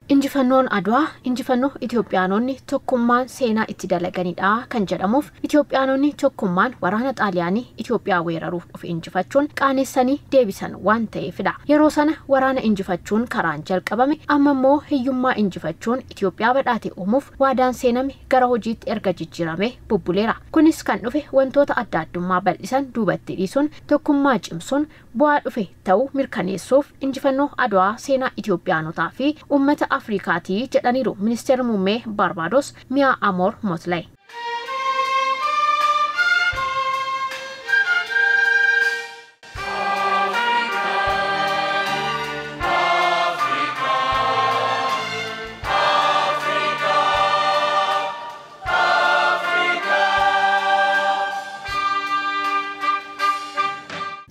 Injifannoon Adwaa injifannoo Itoophiyaanonni tokkummaan seenaa itti dalaganidha kan jedhamuuf Itoophiyaanonni tokkummaan waraana Xaaliyaanii Itoophiyaa weeraruuf dhufe injifachuun qaanessanii deebisan waan ta'eefidha. Yeroo sana waraana injifachuun karaan jalqabame, amma immoo hiyyummaa injifachuun Itoophiyaa badhaate uumuuf waadaan seename gara hojiitti erga jijjiirame bubbuleera. Kunis kan dhufe wantoota adda addummaa bal'isan duubatti dhiisuun tokkummaa cimsuun bu'aa dhufe ta'uu mirkaneessuuf injifannoo Adwaa seenaa Itoophiyaanotaa fi uummata Afrikaatii jedhaniiru ministeerri muummee Baarbaados Miyaa Amoor Motley.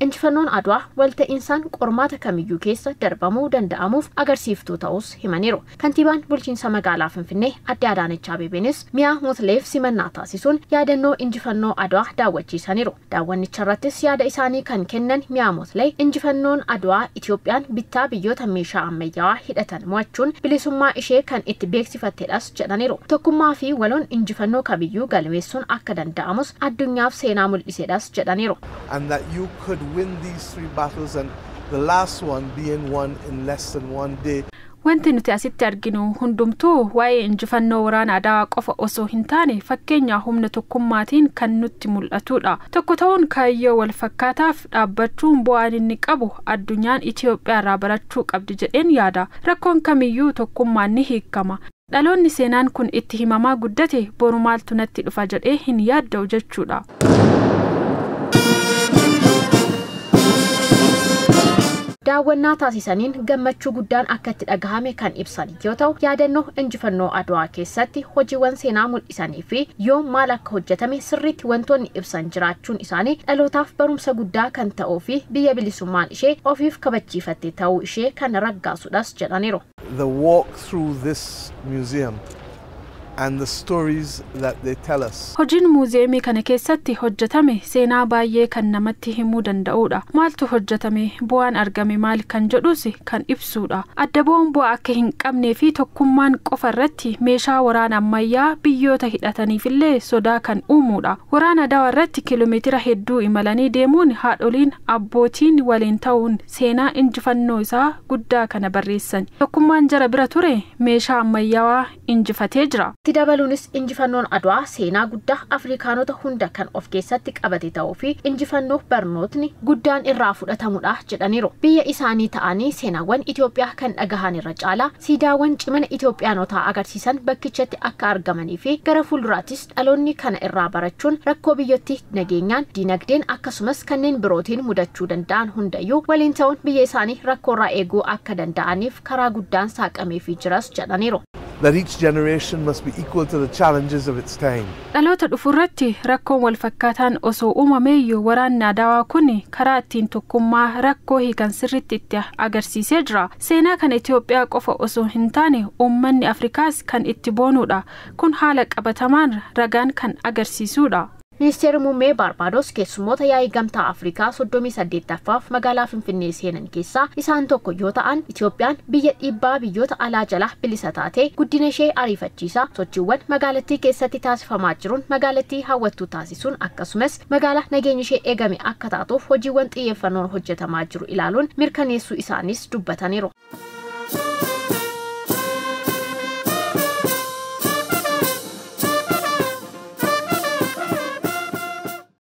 Injifannoon Adwaa walta'iinsaan qormaata kamiyyuu keessa darbamuu danda'amuuf agarsiiftuu ta'us himaniiru. Kantiibaan bulchiinsa magaalaa Finfinnee Adde Adaanech Abeebeenis Miyaa Motleef simannaa taasisuun yaadannoo injifannoo Adwaa daawwachiisaniiru. Daawwannicha irrattis yaada isaanii kan kennan Miyaa Motlee, injifannoon Adwaa Itoophiyaan bittaa biyyoota meeshaa ammayyaawaa hidhatan mo'achuun bilisummaa ishee kan itti beeksifattedhas jedhaniiru. Tokkummaa fi waloon injifannoo kamiyyuu galmeessuun akka danda'amus addunyaaf seenaa mul'isedhas jedhaniiru. And that you could win these three battles, and the last one being won in less than one day. Wanti nuti asitti arginu hundumtuu waa'ee injifannoo waraana Adawaa qofa osoo hin taane fakkeenya humna tokkummaatiin kan nutti mul'atudha. Tokko ta'uun kaayyoo wal fakkaataaf dhaabbachuun bu'aan inni qabu addunyaan Itoophiyaa irraa barachuu qabdi jedheen yaada. Rakkoon kamiyyuu tokkummaan ni hiikama. Dhaloonni seenaan kun itti himamaa guddate boru maaltu natti dhufa jedhee hin yaadda'u jechuudha. Daawwannaa taasisaniin gammachuu guddaan akka itti dhagahame kan ibsan yoo ta'u, yaadannoo injifannoo Adwaa keessatti hojiiwwan seenaa mul'isanii fi yoom maal akka hojjetame sirriitti wantoonni ibsan jiraachuun isaanii dhalootaaf barumsa guddaa kan ta'uu fi biyya bilisummaan ishee ofiif kabachiifatte ta'uu ishee kan raggaasudhas jedhaniiru. The walk through this museum and the stories that they tell us. Hojiin muuziyeemii kana keessatti hojjetame seenaa baay'ee kan namatti himuu danda'udha. Maaltu hojjetame, bu'aan argame maal kan jedhus kan ibsudha. Adda bu'uun bu'aa akka hin qabnee fi tokkummaan qofa irratti meeshaa waraana ammayyaa biyyoota hidhataniifillee sodaa kan uumudha. Waraana Adawaa irratti kiiloomeetira hedduu imalanii deemuun haadholiin abbootiin waliin ta'uun seenaa injifannoo isaa guddaa kana barreessan. Tokkummaan jara bira ture meeshaa ammayyaawaa injifatee jira. Itti dabaluunis injifannoon Adwaa seenaa guddaa Afrikaanota hunda kan of keessatti qabate ta'uu fi injifannoo barnootni guddaan irraa fudhatamudha jedhaniiru. Biyya isaanii ta'anii seenaawwan Itoophiyaa kan dhagahan irra caalaa siidaawwan cimina Itoophiyaanotaa agarsiisan bakkichatti akka argamanii fi gara fuulduraattis dhaloonni kana irraa barachuun rakkoo biyyattii nageenyaan, dinagdeen akkasumas kanneen birootiin mudachuu danda'an hundayyuu waliin ta'uun biyya isaanii rakkoorraa eeguu akka danda'aniif karaa guddaan saaqameefii jiras jedhaniiru. That each generation must be equal to the challenges of its time. Dhaloota dhufu irratti rakkoon wal fakkaataan osoo uumameeyyuu waraanni Adawaa kun karaa ittiin tokkummaa rakkoo hiikan sirriitti itti agarsiisee jira. Seenaa kana Itoophiyaa qofa osoo hin taane uummanni Afrikaas kan itti boonudha. Kun haala qabatamaan ragaan kan agarsiisudha. Ministeerri muummee Baarbaados keessummoota yaa'ii gamtaa Afrikaa 38ffaaf magaalaa Finfinnee seenan keessaa isaan tokko yoo ta'an, Itoophiyaan biyya dhiibbaa biyyoota alaa jalaa bilisa taate guddina ishee ariifachiisaa sochiiwwan magaalattii keessatti taasifamaa jiruun magaalattii hawwattuu taasisuun akkasumas magaalaa nageenyi ishee eegame akka taatuuf hojiiwwan xiyyeeffannoon hojjetamaa jiru ilaaluun mirkaneessuu isaanis dubbataniiru.